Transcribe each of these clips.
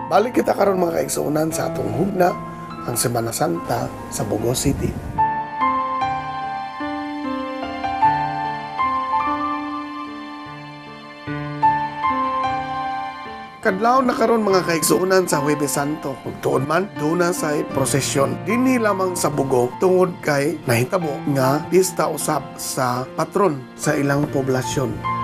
Balik kita karon, mga kaigsuonan, sa atong hugna, ang Semana Santa sa Bogo City. Kadlaw na karon, mga kaigsuonan, sa Huwebes Santo. Ug tuod man, duna sa prosesyon dinhi lamang sa Bogo tungod kay nahitabo nga pista usab sa patron sa ilang poblasyon.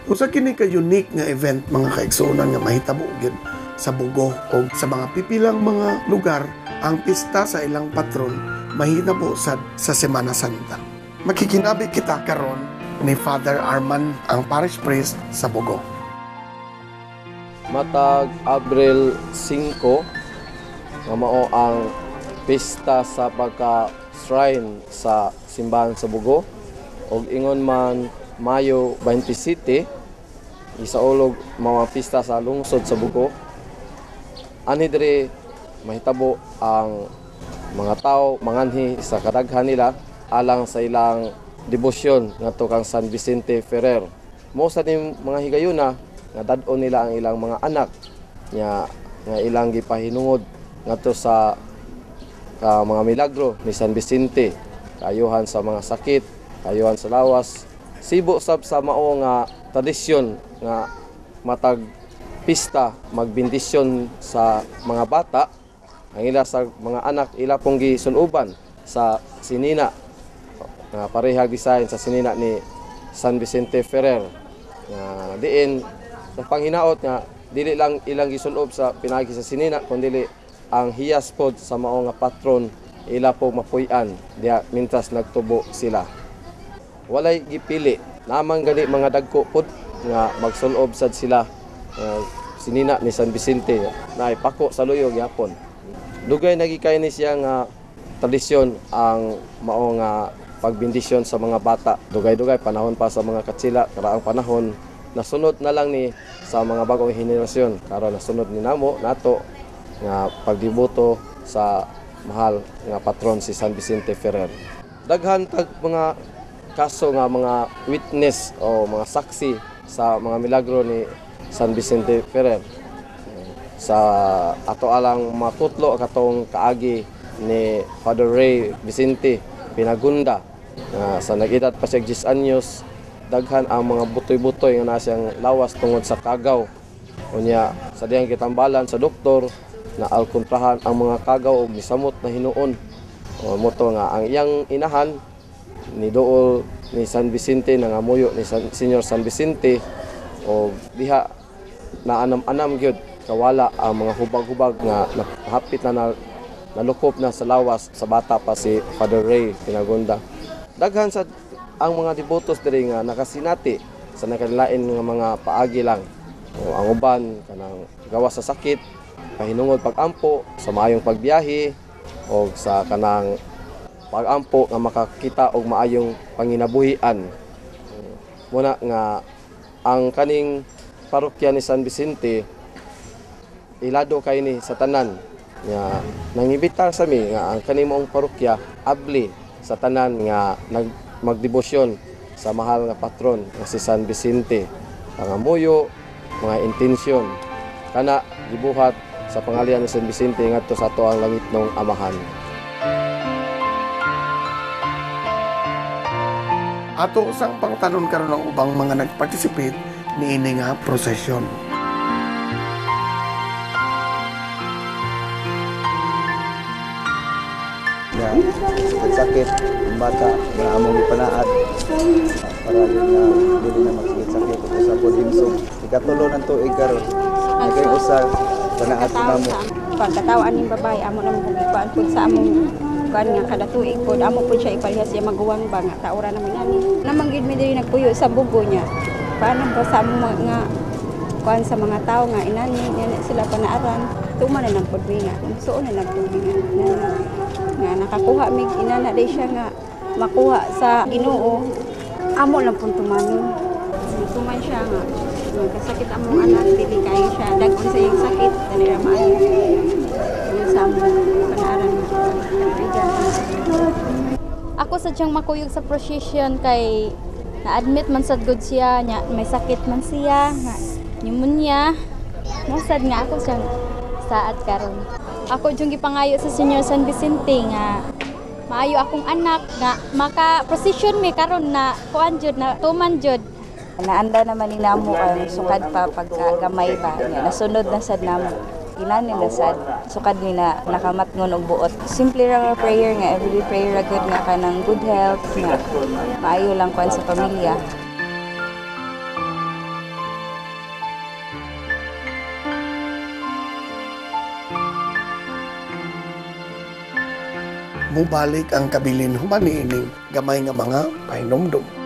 Usa kini ka unique nga event, mga kaigsuonan, nga mahitabo gyud sa Bogo o sa mga pipilang mga lugar. Ang pista sa ilang patron mahitabo sad sa Semana Santa. Makikinabi kita karon ni Father Arman, ang parish priest sa Bogo. Matag Abril 5 nga mao ang pista sa pagka shrine sa simbahan sa Bogo ug ingon man Mayo 27 isaulog mao ang pista sa lungsod sa Bogo. Anhi diri mahitabo ang mga tao manganhi sa kadaghan nila alang sa ilang debosyon ngadto kang San Vicente Ferrer. Mao sa ning mga higayuna nga dad-on nila ang ilang mga anak nya nga ilang gipahinungod ngadto sa ka mga milagro ni San Vicente, kaayuhan sa mga sakit, kaayuhan sa lawas. Sibo sab sa mao nga tradisyon nga matag pista magbendisyon sa mga bata, ang ila sa mga anak ila pong gisunuban sa sinina nga parehag design sa sinina ni San Vicente Ferrer, nga diin sa panghinaot nga dili lang ilang gisunob sa pinagi sa sinina kundi ang hiyas pod sa mao nga patron ila po mapuy-an diha mintras nagtubo sila. Walay gipili namang gani mga dagko pod nga magsunob sad sila sinina ni San Vicente na ipako sa luyo gyapon. Dugay nagikay ni siya nga tradisyon ang mao nga pagbendisyon sa mga bata. Dugay-dugay panahon pa sa mga katsila, karaang panahon nasunod na lang ni sa mga bagong henerasyon. Karon nasunod ni namo nato nga pagdiboto sa mahal nga patron si San Vicente Ferrer. Daghan tag mga kaso nga mga witness o mga saksi sa mga milagro ni San Vicente Ferrer. Sa ato alang makutlo katong kaagi ni Father Ray Vicente Pinagunda sa nag-edad pa siya 10 anyos, daghan ang mga butoy-butoy nga naa siyang lawas tungod sa kagaw. Unya sa diyang gitambalan sa doktor na alkontrahan ang mga kagaw og misamot na hinuon. O moto nga ang iyang inahan ni duol ni San Vicente, nangamuyo ni Senyor San Vicente, o diha na anam-anam gyud kawala ang mga hubag-hubag nga hapit na nalukop na sa lawas sa bata pa si Father Ray Pinagunda. Daghan sa ang mga debotos diri nga nakasinati sa nakalain nga mga paagi lang. O, ang uban kanang gawas sa sakit, pahinungod pag-ampo sa maayong pagbiyahe o sa kanang pag-ampo nga makakita og maayong panginabuhian. Muna nga ang kaning parokya ni San Vicente ilado kay ni sa tanan nga nangibitar sa mi nga ang kaning maong parokya abli sa tanan nga magdebosyon sa mahal nga patron nga si San Vicente. Pangamuyo, mga intensyon kana gibuhat sa pangalian ni San Vicente ngadto sa ato ang langitnong Amahan. Ato sang pangtanon karon ang ubang mga nagparticipate niini nga prosesyon. Ya, sakit ang bata nga among gipanaad para yun nga dili na magsakit-sakit ug usa pod himsog. Ikatulo ng tuig karon. Nagay usa panaad sa namo. Pagkatawaan ning babae amo nang gipaan pud sa among kuan nga kada tuig pod amo pud siya ipalihas siya maguwang ba nga taora naman ani. Namang gid mi diri nagpuyo sa Bogo niya. Paano ba sa among nga kuan sa mga tao nga inani nga sila panaaran. Tuma na lang pud mi nga suon na lang pud mi nga nakakuha mig inana day siya nga makuha sa Ginoo. Amo lang pud tumanon. Tuman siya nga magkasakit among anak dili kayo siya dag-on sa iyang sakit dali ra maayo. Sa among panaaran nga katuigan. Ako sa siyang makuyog sa procession kay na-admit man sad gud siya nya, may sakit man siya nga pneumonia. Mao sad nga ako siyang saad karon. Ako jung gipangayo sa Senior San Vicente nga maayo akong anak nga maka procession mi karon na kuan jud, na tuman jud. Naanda naman ni namo ang sukad pa pagka gamay ba nya, nasunod na sad namo. Inani na sad sukad ni na nakamatngon og buot. Simple ra nga prayer nga everyday prayer ra gud nga kanang good health, nga maayo lang kuan sa pamilya. Mubalik ang kabilin human niining gamay nga mga pahinumdum.